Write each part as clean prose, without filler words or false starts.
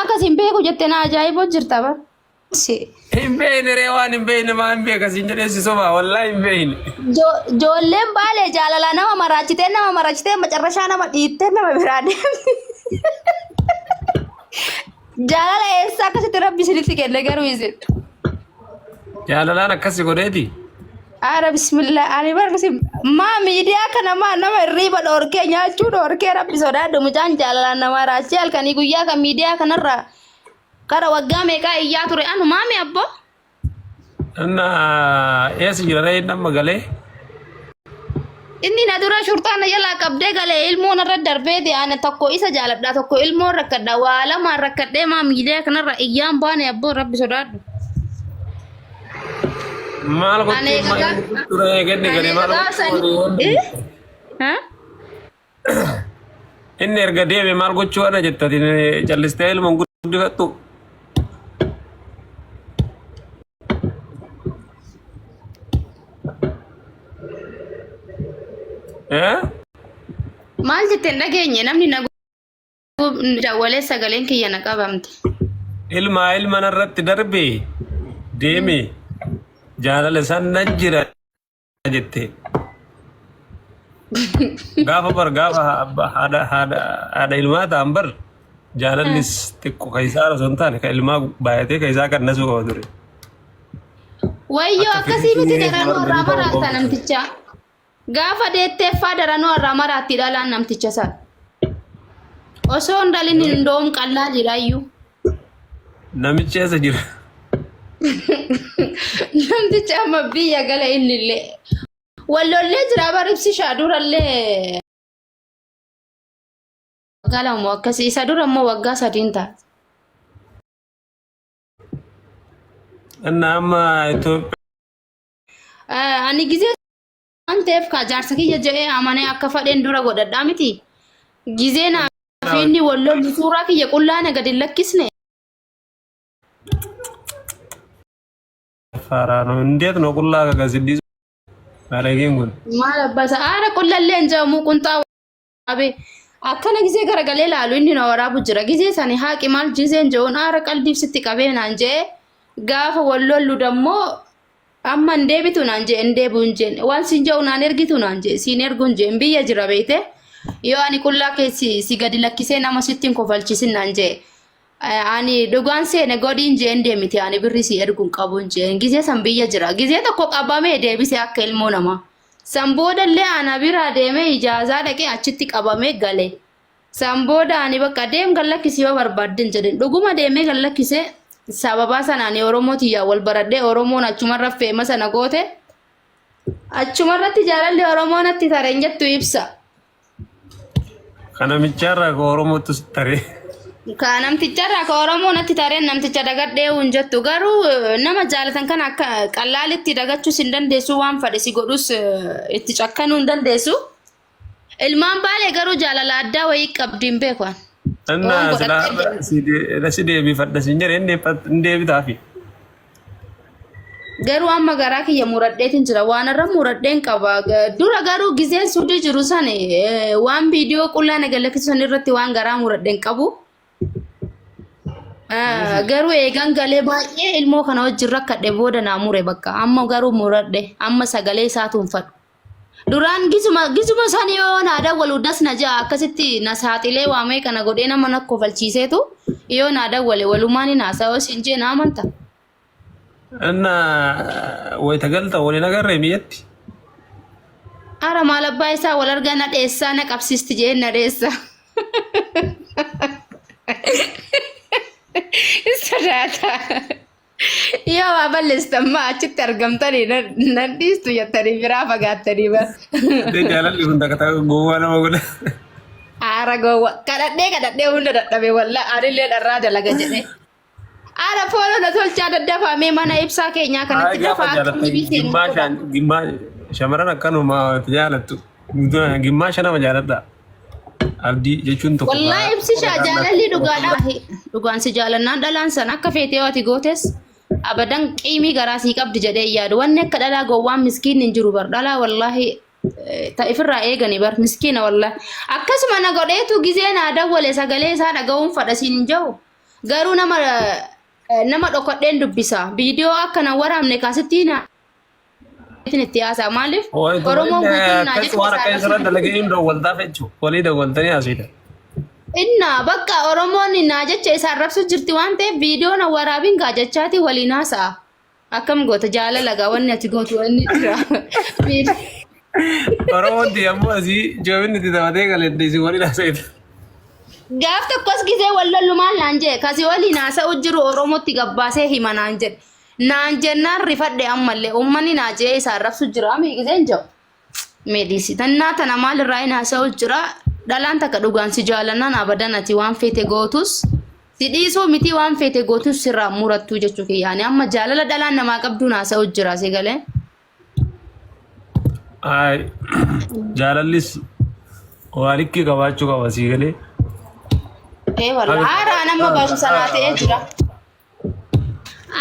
akkas hin beeku jette na ajaa'iboo jirta bar. Si. Hin beekne ree waan hin beekne maa hin beeka siin jedhee si sobaa wallaahi hin beekne. Ijoolleen baalee jaalalaa nama maraachitee nama maraachitee macarrashaa nama dhiittee nama biraa deemti. Jaalala eessa akkasitti rabbi isinitti kenne garuu isin. Jaalalaan akkasi godheeti. Ara bismillah ani bar maa miidiyaa kana maa nama hirriiba dhoorkee nyaachuu dhoorkee rabbi sodaadhu mucaan jaalalaan nama raachee halkanii guyyaa kan miidiyaa kanarraa kara waggaa meeqaa iyyaa ture anu maami abbo. Inna eessa jira ree inni amma galee? Inni na dura shurxaa na jalaa qabdee galee ilmoo narra darbeeti ani tokko isa jaaladha tokko ilmoo rakkadha waa lamaan rakkadhee maa miidiyaa kanarra iyyaan baane abboo rabbi sodaadhu. Maal Ani gochuu maal egaa ture eeganni ani galee maal egaa gochuu sani ture? eh ha Inni erga deeme maal gochuu ana jettati callistee ilma hin guddifattu. Eh? Maal jette hin dhageenye namni na dawwalee sagaleen kiyya na qabamte. Ilmaa ilma narratti darbe deeme jaalala san nan jira jette. Gaafa bar gaafa haadha haadha haadha ilmaa ta'an bar jaalallis xiqqo kan isaa osoo hin taane kan ilmaa baay'atee kan isaa kan nasuu qaba ture. Wayyoo Akka akkasii miti fedhii daranuu irraa arganii ta'uu maraata qabu. namticha. Gaafa deetteeffaa daranuu irraa maraatti dhalaan namticha sana. Osoo hin dhalin hin doom qallaa jiraayyuu. Namichi eessa jira? Namtichi amma biyya gala innillee. Wallollee jira bar ibsishaa durallee waggaa lama akkasii isa dura immoo waggaa sadiin ta'a. Inni amma Itoophiyaa Ani gizee waan ta'eef kaa jaarsa kiyya jedhee amanee akka fadheen dura godhadhaa miti. Gizee naa fi inni wal lollu suuraa kiyya qullaa na gadi hin lakkisne. Faaraa ነው እንዴት ነው ቁላ ከገስዲስ ባለጌን kun Maal abbaa isaa aara qullallee hin jedhamu qunxaa waraabee akkana gizee garagalee laalu inni na waraabu jira gizee sani haaqi maal jizeen je'uun aara qalbiif sitti qabee naan je'e gaafa wal lollu dammoo amma hin deebitu naan je'e hin deebi'u hin jenne waan siin je'u naan ergitu naan je'e siin ergu hin jeen biyya jira beeyte yoo ani qullaa kee si, si gadi lakkisee nama sitti hin kofalchisin naan je'e Ani dhugaan seene godhiin jeen deemite ani birri si ergu hin qabu hin jeen gizee san biyya jira gizee tokko qabamee deebise akka ilmoo namaa san boodallee ana biraa deemee ijaazaa dhaqee achitti qabamee gale san booda ani bakka deem gad lakkisi yoo barbaadden jedhen dhuguma deemee gad lakkise sababaa sana ani oromoo tiyyaa wal baradhee oromoon achumarra feema sana goote achumarratti jaalalli oromoo natti tare hin jettu ibsa. Ka namicharraa ka Oromootu si taree. Ka namticharraa ka Oromoo natti tareen namticha dagadhee hin jettu garuu nama jaalatan kana akka qallaalitti dagachuus hin dandeessu waan fadhe si godhus itti cakkanuu hin dandeessu. Ilmaan baalee garuu jaalala addaa wayii qabdi hin beeku an. Innaa Waan silaa godhattee si deebifadha siin jedhe hin deebitaafi. Garuu amma garaa kiyya muradheetin jira. Waan irra muradheen qaba. Dura garuu gizeen suudii jiru san waan viidiyoo qullaa na galakkisu san irratti waan garaa muradheen qabu. Garuu eegan galee baay'ee ilmoo kana wajjin rakkadhe booda naa mure bakka. Amma garuu muradhe. Amma sagalee isaa tuunfadhu. Duraan gizuma gizuma san yoo naa dawwalu das na ja'a akkasitti na saaxilee waamee kana godhee nama na kofalchiiseetu yoo naa dawwale walumaan hin haasa'u siin jee na amanta. Inna wayita galta waliin agarree biyyatti. Ara maal abbaa isaa wal argaa na dheessaa na qabsiisti jee na dheessa. Sodaata. Yoo waa balleessitan maa achitti argamtanii nan dhiistu jettanii biraa fagaattanii bar. Iddoo jaalalli kun takka takka gowwaa nama godha. Aara gowwa kadhadhee kadhadhee hunda dadhabe wallaa anillee dharraa dalaga jedhee. Aara fooloo na tolchaa daddafaa mee mana ibsaa keenyaa Hayi kanatti gaafa dafaa akka jaalattan inni seenu gimmaa godha. shan gimmaa shamarran akkanuma itti jaalattu. Gimmaa shanama jaaladha. Abdii jechuun tokko Wallaahi karaa ibsishaa waraqaa jaalalli dhugaadha. Dhugaan si jaalannaan dhalaan san akka feetee yoo ati gootes abadan qiimii garaa sii qabdi jedhee hin yaadu. Wanni akka dhalaa gowwaan miskiinni hin jiru bar. Dhalaa wallaahi ta ifirraa eegani bar miskiina wallaahi. Akkasuma na godheetu gizee naa dawwale sagalee isaa dhaga'uun fadha siin hin jiru. Garuu nama nama dhokadheen dubbisa. Viidiyoo akka na waraabne kaasitti na itti haasa'a. Maaliif Oromoon guutuun naa Akkas jecha waan isaa akka isirra arrabsuuf dalagee hin dawwaltaaf jechuudha. Walii dawwaltanii haasofta. Inna bakka Oromoon naa jecha isa arrabsu jirti waan ta'eef viidiyoo na waraabin gaa jechaati waliin haasa'a. Akkam goota jaalala gaa wanni ati gootu wanni jira. Oromoon ammoo asii joobinni itti taphatee galee isin waliin haasofta. Gaaf tokkos gisee wal lollu maal naan jedhe kasi waliin haasa'u jiru Oromootti gabbaasee hima naan jedhe. Naan jennaan rifadhe ammallee uummanni naa je'ee isa arrabsu jira mii giseen jedhu. Mee dhiisi. Tannaa tana maal irraa hin haasa'u jira. Dhalaan takka dhugaan si jaalannaan abadan ati waan feete gootus si dhiisuu miti waan feete gootus sirraa murattuu jechuu kiyyaani. Amma jaalala dhalaan namaa qabduun haasa'u jira si galee. Ay, jaalallis waa likkii qabaachuu qaba sii galee. Ee wallah haaraa nama barumsa naa ta'ee jira.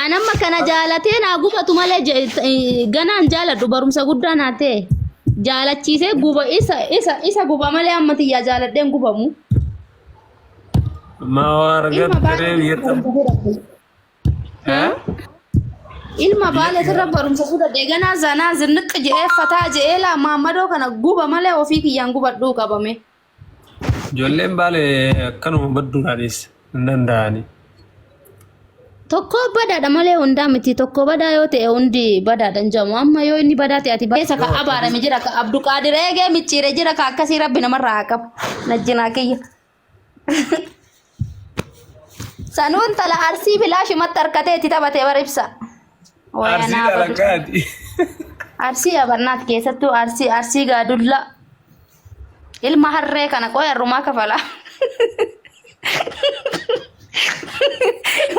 An amma kana jaalatee naa gubatu malee ganaan jaaladhu barumsa guddaa naa ta'e. Jaalachiisee guba isa isa isa guba malee amma tiyyaa jaaladheen gubamu. Maa waa Ilma argatte baay'ee ree biyyatti. barumsa fudhadhe. Eh? Ilma baala sirra barumsa fudhadhe ganaa zanaa zinniq je'ee fataa je'ee laa maammadoo kana guba malee ofii kiyyaan gubadhuu qabame. Ijoolleen baale akkanuma badduudhaanis hin danda'ani. Tokko badaadha malee hundaa miti. Tokko badaa yoo ta'e hundi badaadha hin jedhamu. Amma yoo inni badaa ta'e ati keessa ka abaarame jira ka Abduqaadir eegee micciire jira ka akkasii rabbi namarraa haa qabu. Najjinaa kiyya. Sanuu intala arsii bilaashumatti harkatee itti taphatee bara ibsa. Arsii Wayanaa badu. dhalakkaati. Arsii abarnaat keessattuu arsii arsii gaadullaa. Ilma harree kana qoy harrumaa kafala.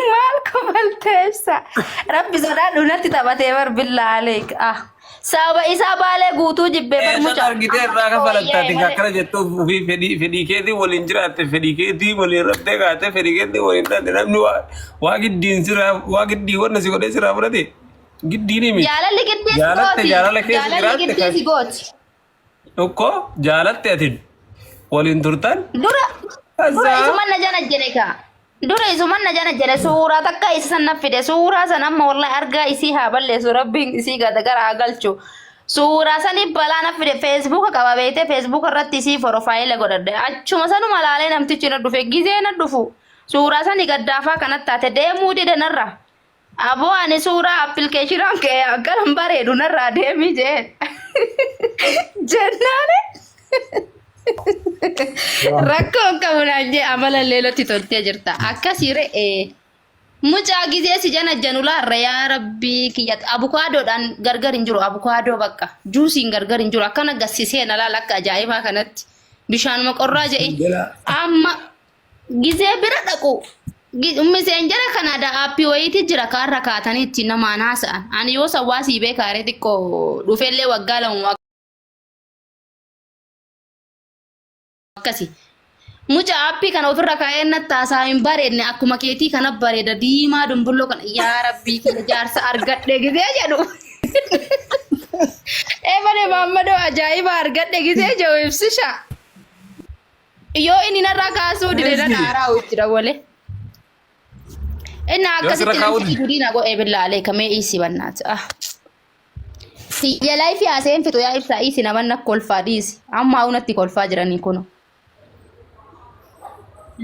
Maal kafaltee ibsa? Rabbi sodaadhu natti taphatee bar billaa aleek. Ah. Sababa isaa baalee guutuu jibbee bar Eessan mucaa. argitee irraa kafalattaati kan akkana jettuuf ofii fedhii fedhii keetii waliin jiraatte fedhii keetii waliin raftee kaatee fedhii keetii waliin taate namni waa waa giddiin siraa waa giddii wanna si godhee siraa fudhate giddiin himi. Jaalalli giddii si Jaalatte gooti. jaalala keessa Jaalalli jiraatte giddii kan si gooti. Tokko jaalatte ati waliin turtan. Dura dura Kaza. isuman na jana jedhe ka. Dura isuman na jana jedhe suuraa takka isa san na fide suuraa san amma wallahi argaa isii haa balleessu rabbiin isii gada gara haa galchu. Suuraa sani balaa na fide feesbuuka qaba beekte feesbuuka irratti isii porofaayila godhadhe achuma sanuma laalee namtichi na dhufe gizee na dhufu suuraa sani gaddaafaa kanatti taate deemuu dide narra. Aboo ani suuraa appilikeeshinaan ka'e akkanan bareedu narraa deemii jeen. Jennaan rakkoon qabu naan jee amala leelotti toltee jirta. Akkasii re'ee. Mucaa gizee si jana janulaarra yaa rabbii kiyya abukaadoodhaan gargar hin jiru abukaadoo bakka juusiin gargar hin jiru akkana gassisee na laala akka ajaa'ibaa kanatti bishaanuma qorraa jedhe amma Gizee bira dhaqu miseenjara kana da aappii wayiiti jira kaarra kaatanii ittiin namaan haasa'an. Ani yoo sawwaa sii beekaaree xiqqoo dhufellee waggaa lama akkasi. Muca aappii kana ofirra kaa'ee natti haasaa hin bareedne akkuma keetii kana bareeda diimaa dumbulloo kana yaa rabbii kiyya jaarsa argadhe gizee jedhu. Eebane Maammadoo ajaa'iba argadhe gizee jedhu ibsisha. Yoo inni narraa kaasuu dide nan aaraa itti dawwale. Inni Yoo sirra akkasitti kaa'uu namtichi dide. gudii na godhee billaalee kamee dhiisi bannaati. Ah. Siyya laayifii haasa'een fixu yaa ibsaa dhiisi naman na kolfaa dhiisi. Amma haa'u natti kolfaa jiranii kuno.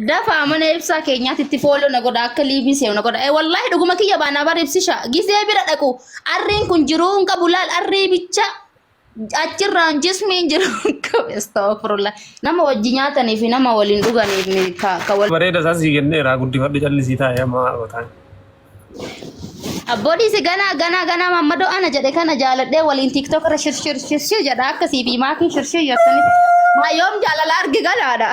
Dafaa mana ibsaa keenyaatti itti fooloo na godha akka liivii seenu na godha. Eh wallaahi dhuguma kiyya baanaa bara ibsisha. Gizee bira dhaqu arriin kun jiruu hin qabu laal arrii bicha. Achirraan jismiin jiru astaghfirullah. Nama wajji nyaatanii fi nama waliin dhuganiif ka wal Bareeda isaa sii kenneera guddifadhu callisii taa'ee amma qotaan. Abboodii si ganaa ganaa ganaa mammadoo ana jedhe kana jaaladhee waliin tiktok irra shirshir shirshir jedha akkasii fi maakiin shirshir jettanii. Maa yoom jaalala arge ganaadha.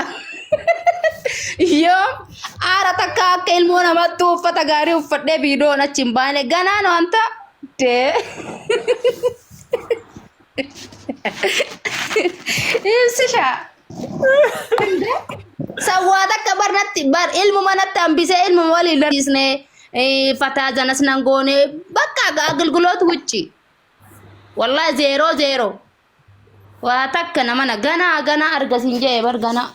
Yoom aara takka akka ilmoo namaatti uffata gaarii uffadhee viidiyoon achi hin baane ganaan wanta dee. Ibsisha. Sawwaa takka bar natti bar ilmuma natti hambisee ilmuma waliin larsiisne fataa zanas nan goone bakka agilguloot wucci. Wallahi zeeroo zeeroo. Waa takka namana ganaa ganaa argasiin jee bar ganaa.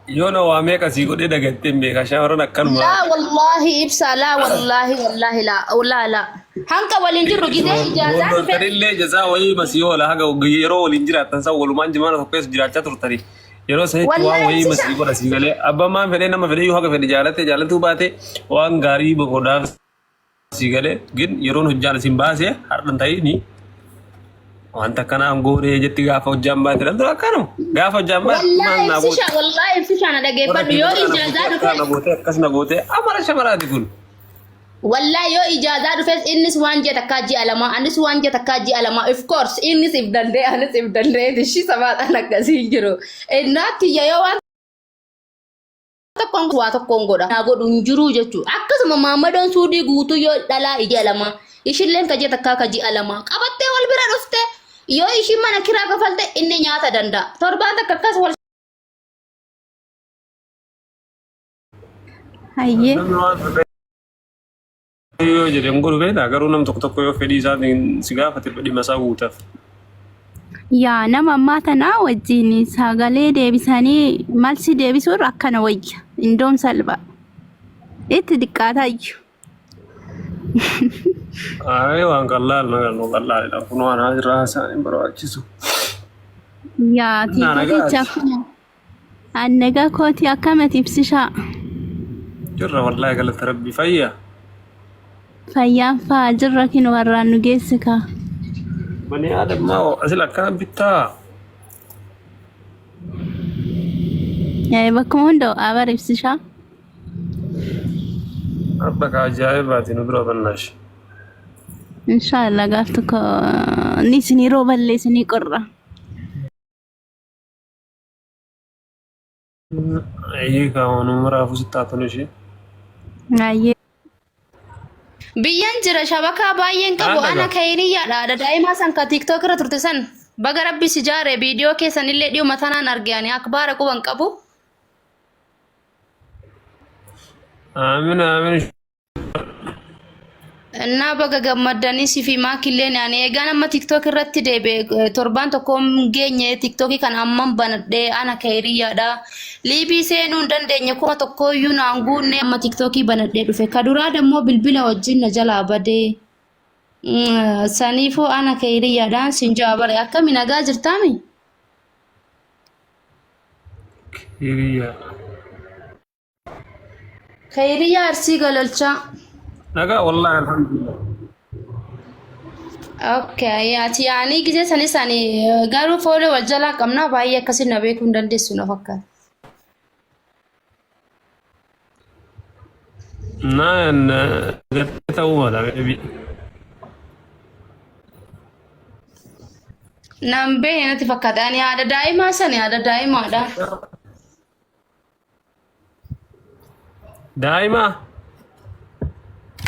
Yoo na waa meeqa sii godhee dagattee hin beeka shamarran akkanuma. Laa wallaahi ibsaa laa wallaahi wallaahi laa laa laa. Hanqa waliin jirru gizee ijaazaa dhufe. Waloltanillee jazaa wayii masii oola haga yeroo waliin jiraattan san walumaan jimaana tokko keessa jiraachaa turtanii. Yeroo sanitti waan Wallaahi wayii ibsisha. masii godha sii galee abbaan maan fedhee nama fedhee yoo haga fedhe jaalatte jaalatuu baate waan gaarii godhaaf sii galee gin yeroon hojjaan isin baase har'an ta'ini wanta akkanaa goonee jetti gaafa hojjaan baate dha dura akkanuma gaafa hojjaan baate maal Wallaahi naa goote ibsisha wallaahi ibsisha na warra dhageeffadhu yoo kee na ijaazaa gootee dhufe akkana na gootee akkas na gootee amala shamaraati kun. Wallahi yoo ijaazaa dhufes innis waan ji'a takkaa ji'a lama anis waan ji'a takkaa ji'a lama of course innis if danda'e anis if danda'e ishii sabaadhaan akkasii hin jiru. Innaa tiyya yoo waan tokkoon waa tokkoon godha naa godhu hin jiru jechuudha. Akkasuma maammadoon suudii guutuu yoo dhalaa ji'a lama ishilleen ka ji'a takkaa ka ji'a lama qabattee wal bira dhufte yoo ishiin mana kiraa kafalte inni nyaata danda'a. Torbaan takka akkas wal Hayyee. Namni waan fedhe yoo jedhe hin godhu beektaa garuu nam tokko tokko yoo fedhii isaatiin si gaafate dhimma isaa guutaaf. Yaa nama ammaa tanaa wajjin sagalee deebisanii malsi deebisuurra akkana wayya. Indoom salpha. Itti xiqqaataayyu. Ayi waan qallaal na gallu qallaalidha kun waan asirraa haasa'an hin barbaachisu. Yaa Naa tiikoo nagaa kecha akkuma. An nagaa kooti akkamati ibsishaa. Jirra wallaahi galata rabbii fayya. Fayyaan faa jirra kin warraan nu geesse kaa. Bani aadam maa asil akkana bittaa. Bakkuma hunda abar ibsishaa. Abba ka ajaa'ibaati nu dura bannaash. Inshaallah gaaf tokko ni isinii rooballee isinii qorra. Ayyee kaa waan maraafuu sitti haa tolu ishee. Ayyee. Biyyan jira shabakaa baay'een qabu Haadha ana gaa. kayiriyyaadha haadha daa'imaa san ka tiktok irra turte san baga rabbi si jaare viidiyoo keessan illee dhiyuma tanaan arge ani akbaara quban qabu. Aamin aamin. Innaa baga gammaddanii si fi maakilleen ani eegaan amma tiktok irratti deebi'e torbaan tokko hin geenye tiktookii kana amman banadhee ana kayiriyyaadha. Liibii seenuu hin dandeenye 1000 iyyuu naan guunne amma tiktookii banadhee dhufe. Ka duraa dammoo bilbila wajjin na jalaa badee. Saniifuu ana kayiriyyaadhaan sin ja'a bare akkami nagaa jirtaami? Hiriyaa. Kayiriyyaa Arsii Gololchaa. Nagaa wallaahi alhamdulillah. Okay, ati yaanii gisee sanis ani garuu fooloo wal jalaa qabna baay'ee akkasiin na beekuu hin dandeessu na fakkaata. Naan gartee ta'uu mala beebi. Naan beekne natti fakkaata. Ani haadha daa'imaa sani haadha daa'imaadha. Daa'ima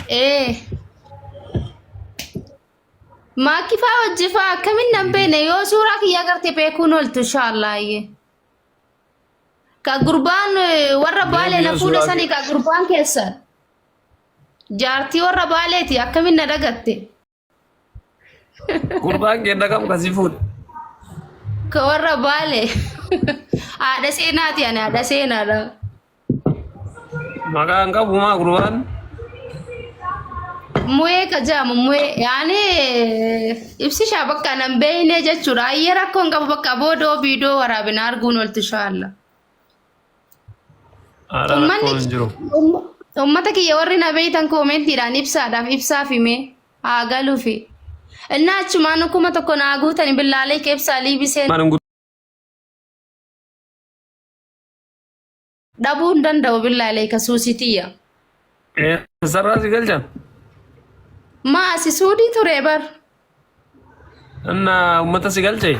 Ee. Maakii faa hojii faa akkamiin nan beekne yoo suuraa kiyya agarte beekuun ooltu inshaallah. Ka gurbaan warra baalee na yoo fuudhe suuraa sani ka gurbaan keessan. Jaartii warra baaleeti akkamiin na dagatte. Gurbaan kee kam kasii fuudhe. Ka warra baale. Haadha seenaati ani haadha seenaadha. Maqaan qabu maa gurbaan? Mu'ee ka jedhamu mu'ee yaani ibsishaa bakka nan beekne jechuudha. Ayyee rakkoo hin qabu bakka boodoo viidiyoo waraabina arguun ooltu inshaalla. Haadha Uummanni rakkoon hin jiru. uummata kiyya warri na beektan koomentiidhaan ibsaadhaaf ibsaaf himee haa galuufi. Innaa achumaan 1000 naa guutani billaalee keebsaa liibisee Maal hin dhabuu hin danda'u billaalee ka suusitiyya. Eessarraa si galchan? Maa asi suudii ture bar. Inna uummata si galche?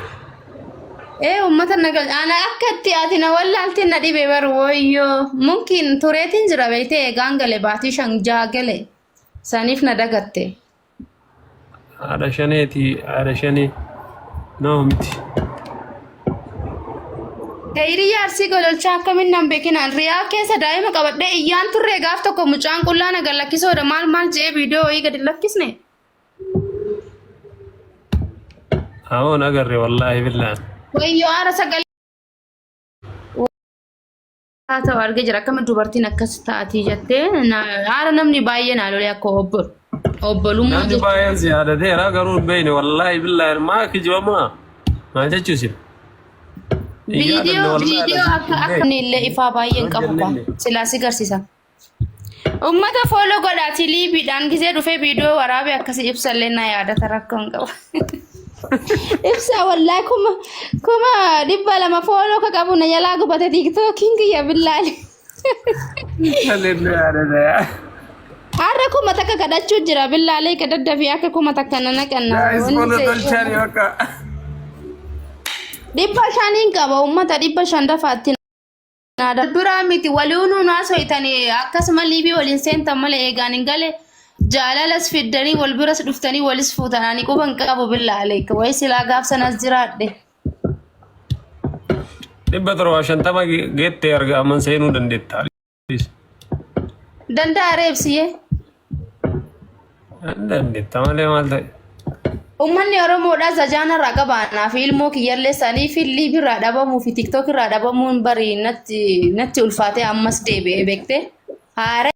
Ee uummata na galche. Ana akka itti ati na wallaalte na dhibe bar woyyoo. Mumkin tureetiin jira beektee eegaan gale baatii 5 6 gale. Saniif na dagatte. Haadha shaneeti haadha shanee. Nama miti. Hiriyaa Arsii Gololchaa akkamiin nan beekinaan riyaa keessa daa'ima qabadhee iyyaan turre gaaf tokko mucaan qullaa na gallakkisoodha maal maal je'ee viidiyoo wayii gadi lakkisne. Amoon agarre wallaahi billaan. Wayyoo aara sagalee. ta'u argee jira. Akkamitti dubartiin akkas taatii jettee haala namni baay'ee naa lolee akka obbolummaa Namni jechuudha. baay'een si yaadateera garuu hin beekne wallaahi billaahi maa kijibamaa maal jechuusin. Viidiyoo viidiyoo akka akka inni illee ifaa baay'ee hin qabu kwa silaa si garsiisa. Uummata follow godhaati liibiidhaan gisee dhufee viidiyoo waraabee akkasii ibsallee na yaadata rakkoo hin qabu. Ibsa wallaahi 200,000 follow ka qabu na jalaa gubate tiiktookiin kiyya billaali. Har'a 1000 kadhachuu jira billaalee ka daddafii akka 1000 na naqanna. Guys, follow tolchaani bakka. 500n qaba uummata 500 dafaatti. Biraa miti waliinuu naasoytanii akkasuma liibii waliin seentan malee eegaan hin gale jaalalas fiddanii wal biras dhuftanii walis fuutan ani quba hin qabu billaa aleeka wayi silaa gaaf sanas jiraadhe. 750 geettee arga amman seenuu dandeetta. Danda'a reebsiyee. Dandeetta malee maal ta'e. Uummanni Oromoodhaa zajaana irraa qaba anaa fi ilmoo kiyyallee sanii fi liibii irraa dhabamuu fi tiktook irraa dhabamuun bari natti natti ulfaatee ammas deebi'ee beekte. Haara.